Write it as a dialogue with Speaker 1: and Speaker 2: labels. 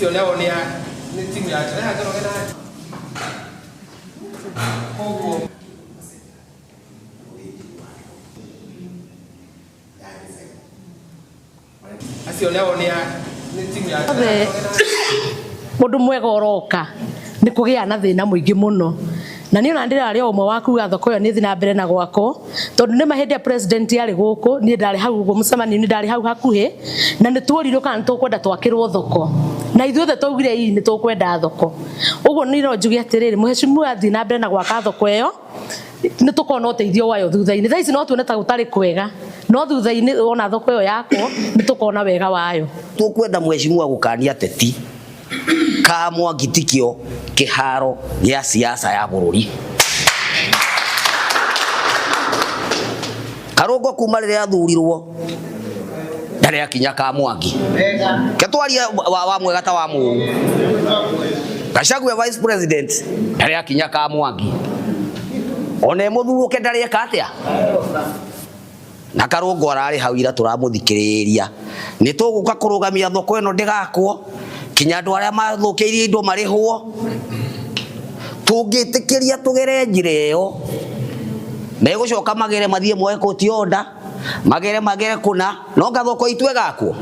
Speaker 1: Acio nao nĩ a nĩ timu ya Jeremiah Njoroge na koguo acio nao nĩ a nĩ timu ya
Speaker 2: Othe mundu mwega uroka ni kugia na thina muingi muno na niĩ ona ndĩrarĩ o ũmwe wa kuga thoko ĩyo nĩ ĩthiĩ na mbere na gwakwo tondũ nĩ ma hĩndĩ ĩrĩa president arĩ gũkũ niĩ ndarĩ hau ũguo mũcemanio-inĩ ndarĩ hau hakuhĩ na nĩ tuorirwo kana nĩ tũkwenda twakĩrwo thoko na ithuothe twaugire ii nĩ tũkwenda thoko ũguo niĩ no njuge atĩrĩrĩ mũhecimiwa athiĩ na mbere na gwaka thoko ĩyo nĩ tũkona ũteithio wayo thutha-inĩ thaa ici no tuone ta gũtarĩ kwega no thutha-inĩ wona thoko ĩyo yakwo nĩ tũkona wega wayo.
Speaker 3: Tũkwenda mheshimiwa gũkania ateti ka Mwangi tikio kĩharo gĩa siasa ya bũrũri. Karũngo kuma rĩrĩa athurirwo ndarĩ akinya ka Mwangi. Ke twarie wa, wa mwega ta wa mũru. Gachagua vice president ndarĩ akinya ka Mwangi. Ona e mũthurũke ndarĩ eka atĩa? Na Karũngo ararĩ hau ira tũramũthikĩrĩria. Nĩ tũgũka kũrũgamia thoko ĩno ndĩgakwo kinya andũ arĩa mathũkĩirie indo marĩhwo. Tũngĩtĩkĩria tũgere njĩra ĩyo megũcoka magere mathiĩ moe court order magere magere kũna no nga thoko itũ ĩgakwo.